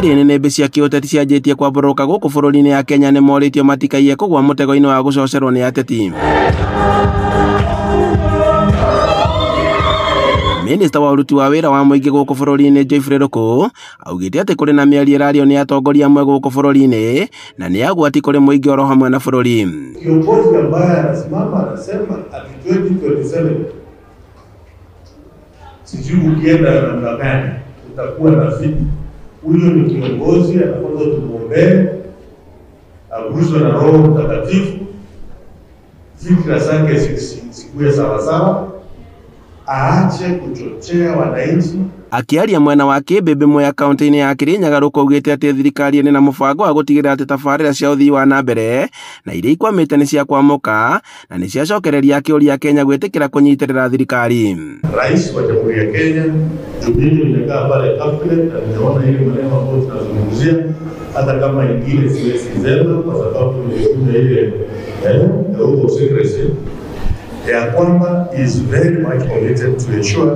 Rĩrĩ nĩnĩmbĩ cia kĩũteti cianjĩtie kwambũrũka gũkũ bũrũri-inĩ ya Kenya nĩmorĩtio matikaiye kũgũa mũtego-inĩ wa gũcocerwo nĩ ateti. Minista wa ũruti wa wĩra wa mũingĩ gũkũ bũrũri-inĩ Geoffrey Ruku augĩte atĩ kũrĩ na mĩario ĩrario nĩ atongoria amwe gũkũ bũrũri-inĩ na nĩ agwati kũrĩ mũingĩ oro hamwe na bũrũri. Kiongozi ambaye anasimama anasema ati 2027 sijui ukienda namna gani utakuwa na vipi. Huyo ni kiongozi anafunza, tumuombee aguswe na Roho Mtakatifu, fikra zake zikuwe sawasawa, aache kuchochea wananchi. Akiaria mwena wa Kĩmbĩmbĩ Mwea kaunti-inĩ ya Kirinyaga Ruku augĩte atĩ thirikari ĩrĩ na mũbango wa gũtigĩrĩra atĩ tabarĩra cia ũthii wa na mbere na iria ikwamĩte nĩ ciakwamũka na nĩ ciacokereria akĩũria Kenya gwĩtĩkĩra kũnyitĩrĩra thirikari. Rais wa Jamhuri ya Kenya, Jubilee, nimekaa pale cabinet na nimeona ile maneno ambayo tunazungumzia, hata kama ingine siwezi sema kwa sababu nilikuja ile oath of secrecy ya kwamba is very much committed to ensure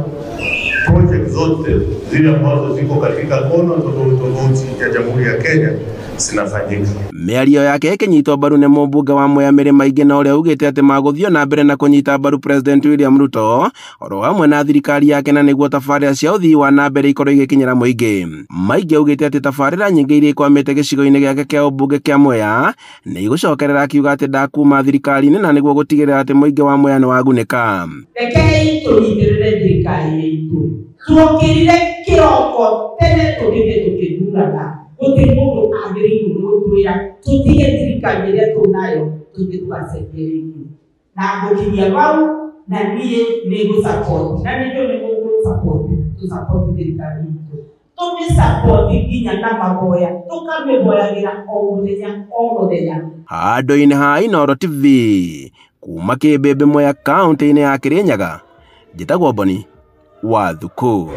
project zote zile ambazo ziko katika kona tofauti tofauti ya Jamhuri ya Kenya zinafanyika. Mĩario yake ĩkĩnyitwo mbaru nĩ mũmbunge wa Mwea Mĩrĩma Ingĩ na ũrĩa augĩte atĩ magũthiĩ na mbere na kũnyita mbaru President William Ruto oro hamwe na thirikari yake na nĩguo tabarĩra cia ũthii wa na mbere ikorwo igĩkinyĩra mũingĩ. Maingĩ augĩte atĩ tabarĩra nyingĩ iria ikwamĩte gĩcigo-inĩ gĩake kĩa ũmbunge kĩa Mwea nĩ igũcokerera, akiuga atĩ ndakuma thirikari-inĩ na nĩguo gũtigĩrĩra atĩ mũingĩ wa Mwea nĩ wagunĩka. Rekei tũnyitĩrĩre thirikari itũ, tuokĩrire kĩroko tene tũgĩthiĩ tũkĩthurana, gũtirĩ mũndũ agĩrĩirwo nĩ gũtwĩra tũtige thirikari ĩrĩa tũnayo tũthiĩ tũgacenjie rĩngĩ. Na ngũkinyia bau na niĩ nĩ ngũ-support na nĩ njũĩ nĩ mũgũ-support, tũ-support thirikari itũ, tũmĩ-support nginya na mahoya, tũkamĩhoyagĩra o mũthenya o mũthenya. Handũ-inĩ ha Inooro TV kuma Kĩmbĩmbĩ Mwea kaunti-inĩ ya Kirinyaga, njĩtagwo Boni wa Thuku.